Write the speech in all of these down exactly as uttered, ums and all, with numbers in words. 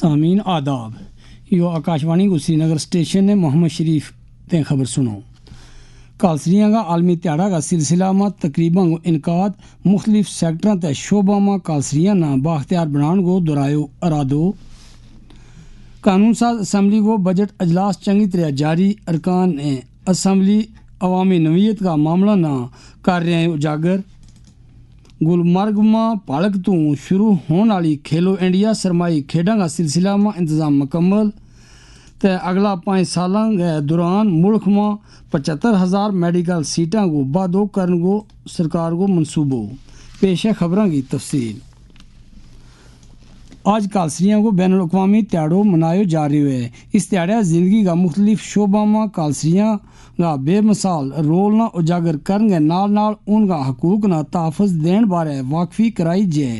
آمین آداب۔ یوہ آکاشوانی کو سری نگر اسٹیشن نے محمد شریف تے خبر سنو۔ کالسریاں کا عالمی تیاڑا کا سلسلہ ما تقریباں کو انعقاد، مختلف سیکٹراں تے شعباں ما کالسریاں نا بااختیار بنان کو دورایو ارادو۔ قانون ساز اسمبلی کو بجٹ اجلاس چنگی طرح جاری، ارکان اسمبلی عوامی نویت کا معاملہ نا کر رہے ہیں اجاگر۔ گلمرگ ما پالک توں شروع ہون آلی کھیلو انڈیا سرمائی کھیڈاں کا سلسلہ ما انتظام مکمل۔ تے اگلا پانچ سالاں کے دوران ملک ما پچہتر ہزار میڈیکل سیٹاں کو بادو کرن کو سرکار کو منصوبو۔ پیش ہے خبراں کی تفصیل۔ آج کالسریاں کو بین الاقوامی تیاڑو منایو جا رہیو ہے۔ اس تیاڑے زندگی کا مختلف شعباں ما کالسریاں کا بے مثال رول نا اجاگر کرن کے نال نال ان کا حقوق نا تحفظ دین بارے واقفی کرائی جے۔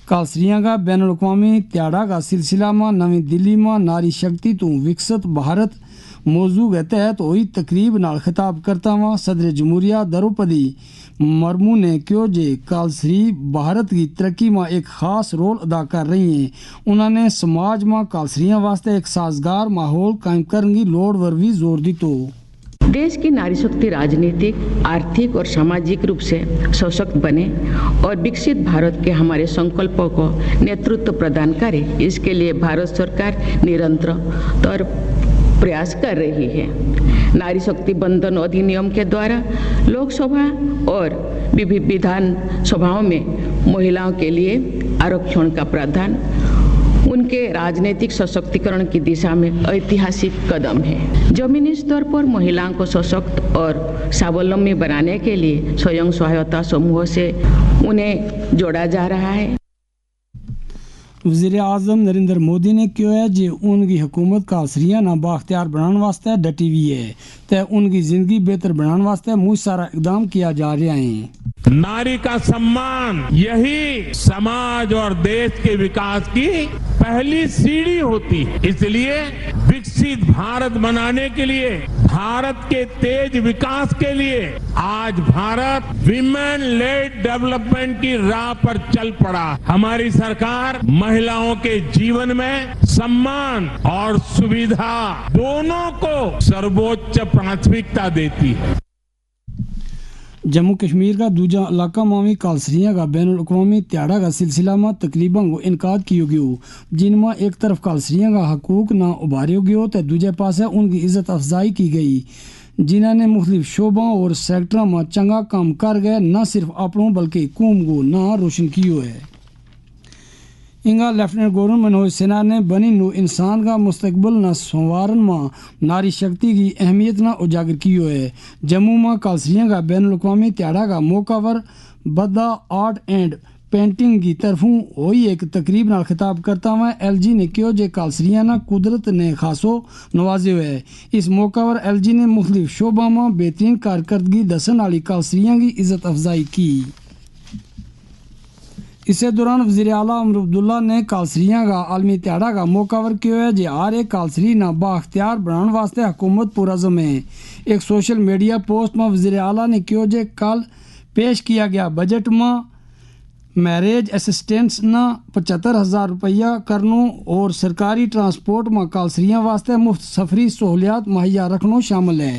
کالسریاں کا بین الاقوامی تیاڑا کا سلسلہ ما نوی دلی ما ناری شکتی توں وکست بھارت موضوع کے تحت ہوئی تقریب نال خطاب کرتا ہوا صدر جمہوریہ دروپدی مرمو نے کہیو جے کالسری بھارت کی ترقی ما ایک خاص رول ادا کر رہی ہیں۔ انہاں نے سماج ما کالسریاں واسطے ایک سازگار ماحول قائم کرن کی لوڑ ور وی زور دیتو۔ دیش کی ناری شکتی راجنیتک، آرتھک اور ساماجک روپ سے سشکت بنے اور وکست بھارت کے ہمارے سنکلپوں کو نیترتو پردان کرے، اس کے لیے بھارت سرکار نرنتر طور پریاس کر رہی ہے۔ ناری شکتی بندھن ادھینیم کے دوارا لوک سبھا اور ودھان سبھاؤں میں مہیلاؤں کے لیے آرکشن کا پردھان ان کے راجنیتک سشکتیکرن کی دشا میں ایتہاسک قدم ہے۔ زمینی استر پر مہیلاؤں کو سشکت اور ساولمبی بنانے کے لیے سویوں سہایتا سموہ سے انہیں جوڑا جا رہا ہے۔ وزیر اعظم نریندر مودی نے کہیو ہے جے ان کی حکومت کالسریاں نا بااختیار بنان واسطے ڈٹی ہوئی ہے تے ان کی زندگی بہتر بنان واسطے مچ سارا اقدام کیا جا رہیا ہیں۔ ناری کا سمان یہی سماج اور دیش کے وکاس کی پہلی سیڑھی ہوتی ہے، اس لیے وکست بھارت بنانے کے لیے، بھارت کے تیز وکاس کے لیے آج بھارت ویمن لیڈ ڈیولپمنٹ کی راہ پر چل پڑا۔ ہماری سرکار مہیلاؤں کے جیون میں سمان اور سویدھا دونوں کو سرووچ پراتھمکتا دیتی ہے۔ جموں کشمیر کا دوجا علاقہ ماوی کالسریاں کا بین الاقوامی تیاڑا کا سلسلہ ما تقریباں کو انعقاد کیو گیو، جن ما ایک طرف کالسریاں کا حقوق نا ابھاریو گیو تے دوجے پاسے ان کی عزت افزائی کی گئی، جنہاں نے مختلف شعباں اور سیکٹراں ما چنگا کام کر گئے نہ صرف اپنو بلکہ قوم کو ناں روشن کیو ہے۔ انگا لیفٹننٹ گورنر منوج سنہا نے بنی نو انسان کا مستقبل نا سنوارن ما ناری شکتی کی اہمیت نا اجاگر کیو ہے۔ جموں ما کالسریاں کا بین الاقوامی تیاڑا کا موقع پر بدھا آرٹ اینڈ پینٹنگ کی طرفوں ہوئی ایک تقریب نال خطاب کرتا ہوا ایل جی نے کہیو جے کالسریاں نا قدرت نے خاصو نوازیو ہے۔ اس موقع پر ایل جی نے مختلف شعباں ما بہترین کارکردگی دسن آلی کالسریاں کی عزت افزائی کی۔ اسے دوران وزیر اعلیٰ عمر عبداللہ نے کالسریاں کا عالمی تیاڑا کا موقع پر کہیو ہے جے ہر ایک کالسری نا بااختیار بنان واسطے حکومت پرعزم ہے۔ ایک سوشل میڈیا پوسٹ ما وزیر اعلیٰ نے کہیو جے کل پیش کیا گیا بجٹ ما میریج اسسٹنٹس نا پچہتر ہزار روپیہ کرنو اور سرکاری ٹرانسپورٹ ما کالسریاں واسطے مفت سفری سہولیات مہیا رکھنو شامل ہے۔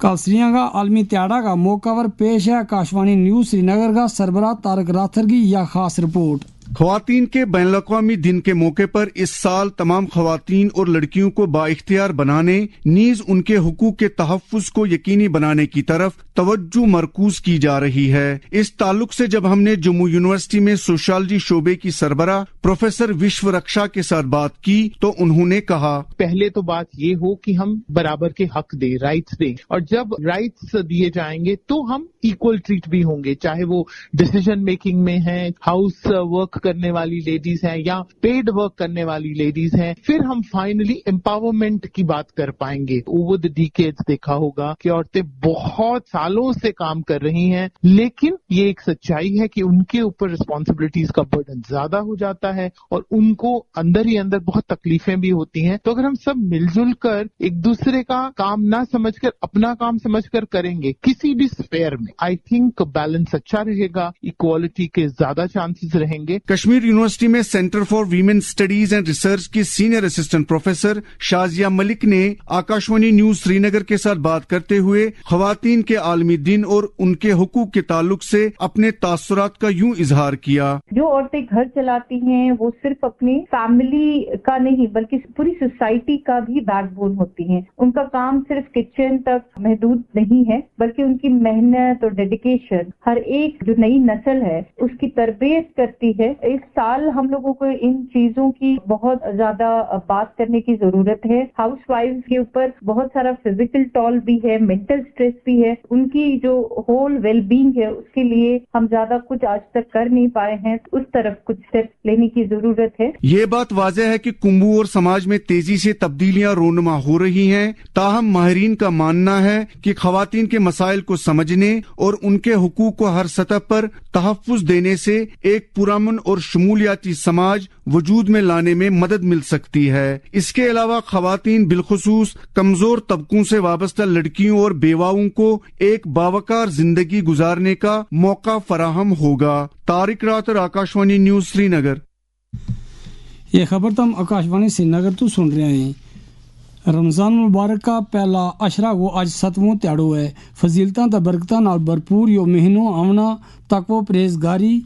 کالسریاں کا عالمی تیاڑا کا موقع پر پیش ہے آکاشوانی نیوز سری نگر کا سربراہ طارق راتھر کی یا خاص رپورٹ۔ خواتین کے بین الاقوامی دن کے موقع پر اس سال تمام خواتین اور لڑکیوں کو بااختیار بنانے نیز ان کے حقوق کے تحفظ کو یقینی بنانے کی طرف توجہ مرکوز کی جا رہی ہے۔ اس تعلق سے جب ہم نے جموں یونیورسٹی میں سوشالوجی شعبے کی سربراہ پروفیسر وشو رکشا کے ساتھ بات کی تو انہوں نے کہا۔ پہلے تو بات یہ ہو کہ ہم برابر کے حق دیں، رائٹس دیں، اور جب رائٹس دیے جائیں گے تو ہم ایکول ٹریٹ بھی ہوں گے، چاہے وہ ڈسیژن میکنگ میں ہیں، ہاؤس ورک کرنے والی لیڈیز ہیں یا پیڈ ورک کرنے والی لیڈیز ہیں، پھر ہم فائنلی ایمپاورمنٹ کی بات کر پائیں گے۔ اوور دی ڈیکیڈز دیکھا ہوگا کہ عورتیں بہت سالوں سے کام کر رہی ہیں، لیکن یہ ایک سچائی ہے کہ ان کے اوپر رسپانسبلٹیز کا برڈن زیادہ ہو جاتا ہے اور ان کو اندر ہی اندر بہت تکلیفیں بھی ہوتی ہیں۔ تو اگر ہم سب مل جل کر ایک دوسرے کا کام نہ سمجھ کر اپنا کام سمجھ کر کریں گے کسی بھی سفیر میں، آئی تھنک بیلنس اچھا رہے گا، ایکوالٹی کے زیادہ چانسز رہیں گے۔ کشمیر یونیورسٹی میں سینٹر فار ویمن سٹڈیز اینڈ ریسرچ کی سینئر اسسٹنٹ پروفیسر شازیہ ملک نے آکاشوانی نیوز سری نگر کے ساتھ بات کرتے ہوئے خواتین کے عالمی دن اور ان کے حقوق کے تعلق سے اپنے تاثرات کا یوں اظہار کیا۔ جو عورتیں گھر چلاتی ہیں، وہ صرف اپنی فیملی کا نہیں، بلکہ پوری سوسائٹی کا بھی بیک بون ہوتی ہیں۔ ان کا کام صرف کچن تک محدود نہیں ہے، بلکہ ان کی محنت اور ڈیڈیکیشن ہر ایک جو نئی نسل ہے، اس کی تربیت کرتی ہے۔ اس سال ہم لوگوں کو ان چیزوں کی بہت زیادہ بات کرنے کی ضرورت ہے۔ ہاؤس وائفز کے اوپر بہت سارا فزیکل ٹال بھی ہے، مینٹل اسٹریس بھی ہے۔ ان کی جو ہول ویل بینگ ہے، اس کے لیے ہم زیادہ کچھ آج تک کر نہیں پائے ہیں۔ اس طرف کچھ اسٹیپس لینے کی ضرورت ہے۔ یہ بات واضح ہے کہ کمبو اور سماج میں تیزی سے تبدیلیاں رونما ہو رہی ہیں، تاہم ماہرین کا ماننا ہے کہ خواتین کے مسائل کو سمجھنے اور ان کے حقوق کو ہر سطح پر تحفظ دینے سے ایک پرامن اور شمولیاتی سماج وجود میں لانے میں مدد مل سکتی ہے۔ اس کے علاوہ خواتین، بالخصوص کمزور طبقوں سے وابستہ لڑکیوں اور بیواؤں کو ایک باوقار زندگی گزارنے کا موقع فراہم ہوگا۔ طارق راتر، آکاشوانی نیوز، سری نگر۔ یہ خبر تم آکاشوانی سری نگر تو سن رہے ہیں۔ رمضان مبارک کا پہلا عشرہ کو اج ستواں تیاڑو ہے۔ فضیلتاں تے برکتاں نال بھرپور یوہ مہینو آونا، تقوی پرہیزگاری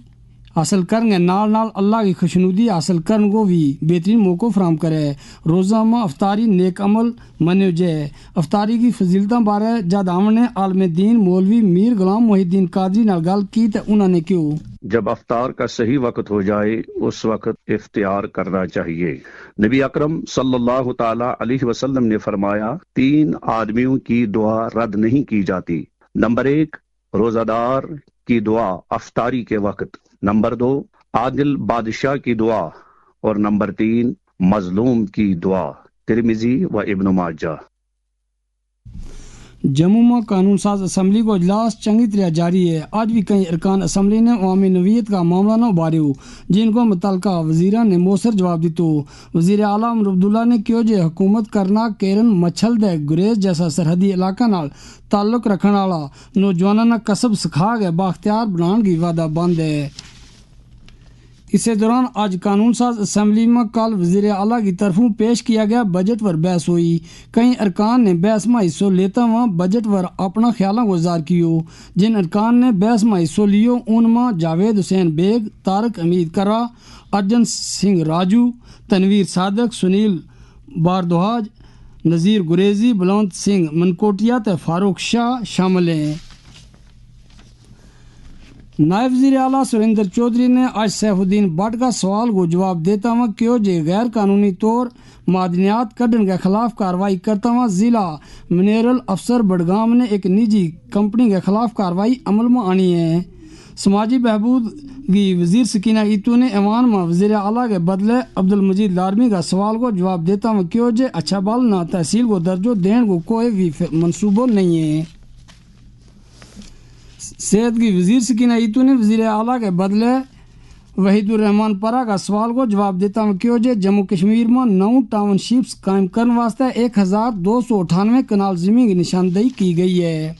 حاصل کرن کے نال نال اللہ کی خوشنودی حاصل کرن کو بھی بہترین موقع فراہم کرے۔ روزہ ما افطاری نیک عمل منیو جے۔ افطاری کی فضیلتاں بارے جد آونے عالم دین مولوی میر غلام محی الدین قادری نال گل کی تے انہاں نے کہیو۔ جب افطار کا صحیح وقت ہو جائے، اس وقت افتیار کرنا چاہیے۔ نبی اکرم صلی اللہ تعالی علیہ وسلم نے فرمایا، تین آدمیوں کی دعا رد نہیں کی جاتی۔ نمبر ایک، روزہ دار کی دعا افطاری کے وقت۔ نمبر دو، عادل بادشاہ کی دعا۔ اور نمبر تین، مظلوم کی دعا۔ ترمذی و ابن ماجہ۔ جموں ما قانون ساز اسمبلی کو اجلاس چنگی طرح جاری ہے۔ اج بھی کئی ارکان اسمبلی نے عوامی نوعیت کا معاملہ نہ ابھاریو، جن کو متعلقہ وزیراں نے موثر جواب دیتو۔ وزیر اعلیٰ عمر عبداللہ نے کہیو جے حکومت کرنا کیرن مچھل دے گریز جیسا سرحدی علاقہ نال تعلق رکھن آلا نوجواناں نا کسب سکھا کے بااختیار بنان کی وعدہ بند ہے۔ اسے دوران اج قانون ساز اسمبلی ما کل وزیر اعلیٰ کی طرفوں پیش کیا گیا بجٹ پر بحث ہوئی۔ کئی ارکان نے بحث ما حصو لیتا واں بجٹ پر اپنا خیالاں کو اظہار کیو۔ جن ارکان نے بحث ما حصو لیو ان ما جاوید حسین بیگ، طارق حمید کرا، ارجن سنگھ راجو، تنویر صادق، سنیل باردوہاج، نذیر گریزی، بلونت سنگھ منکوٹیا تے فاروق شاہ شامل ہیں۔ نائب وزیر اعلیٰ سریندر چوہدری نے اج سیف الدین بٹ کا سوال کو جواب دیتا واں کہیو جے غیر قانونی طور معدنیات کڈن کے خلاف کارروائی کرتا واں ضلع منیرل افسر بڑگام نے ایک نجی کمپنی کے خلاف کارروائی عمل ما آنی ہے۔ سماجی بہبود کی وزیر سکینہ ایتو نے ایوان ما وزیر اعلیٰ کے بدلے عبدالمجید لارمی کا سوال کو جواب دیتا واں کہیو جے اچھا بل نا تحصیل کو درجو دین کو کوئی بھی منصوبو نہیں ہے۔ صحت کی وزیر سکینہ ایتو نے وزیر اعلیٰ کے بدلے وحید الرحمن پرا کا سوال کو جواب دیتا واں کہیو جے جموں کشمیر ما نو ٹاؤن شپس قائم کرن واسطے ایک ہزار دو سو اٹھانوے کنال زمین کی نشاندہی کی گئی ہے۔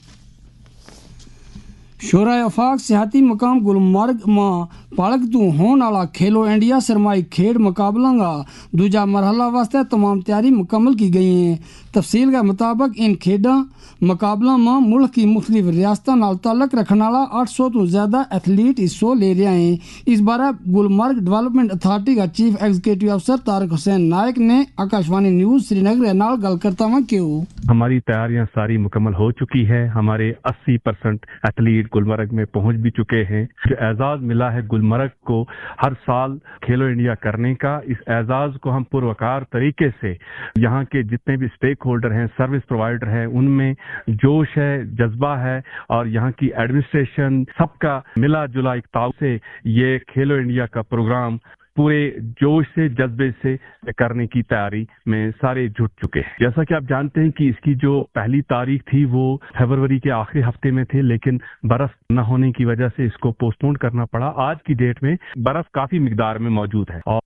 شورا وفاق سیاحتی مقام گلمرگ ما پالک تو ہون آلا کھیلو انڈیا سرمائی کھیڈ مقابلہ کا دوجا مرحلہ واسطے تمام تیاری مکمل کی گئی ہیں۔ تفصیل کے مطابق ان کھیڈاں مقابلہ ما ملک کی مختلف ریاستاں نال تعلق رکھن آلا اٹھ سو تو زیادہ ایتھلیٹ حصو لے رہیا ہیں۔ اس بارے گلمرگ ڈویلپمنٹ اتھارٹی کا چیف ایگزیکٹو افسر طارق حسین نائک نے آکاشوانی نیوز سری نگر کے نال گل کرتا واں کہیو۔ ہماری تیاریاں ساری مکمل ہو چکی ہے۔ ہمارے اسی پرسنٹ ایتھلیٹ گلمرگ میں پہنچ بھی چکے ہیں۔ جو اعزاز ملا ہے گلمرگ کو ہر سال کھیلو انڈیا کرنے کا، اس اعزاز کو ہم پروقار طریقے سے یہاں کے جتنے بھی اسٹیک ہولڈر ہیں، سروس پرووائڈر ہیں، ان میں جوش ہے، جذبہ ہے، اور یہاں کی ایڈمنسٹریشن، سب کا ملا جلا ایک تعاون سے یہ کھیلو انڈیا کا پروگرام پورے جوش سے، جذبے سے کرنے کی تیاری میں سارے جٹ چکے ہیں۔ جیسا کہ آپ جانتے ہیں کہ اس کی جو پہلی تاریخ تھی وہ فروری کے آخری ہفتے میں تھی، لیکن برف نہ ہونے کی وجہ سے اس کو پوسٹ پون کرنا پڑا۔ آج کی ڈیٹ میں برف کافی مقدار میں موجود ہے اور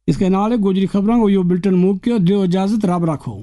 اس کے نال گوجری خبراں کو یوہ بلٹن موکیو۔ دیو اجازت، رب رکھو۔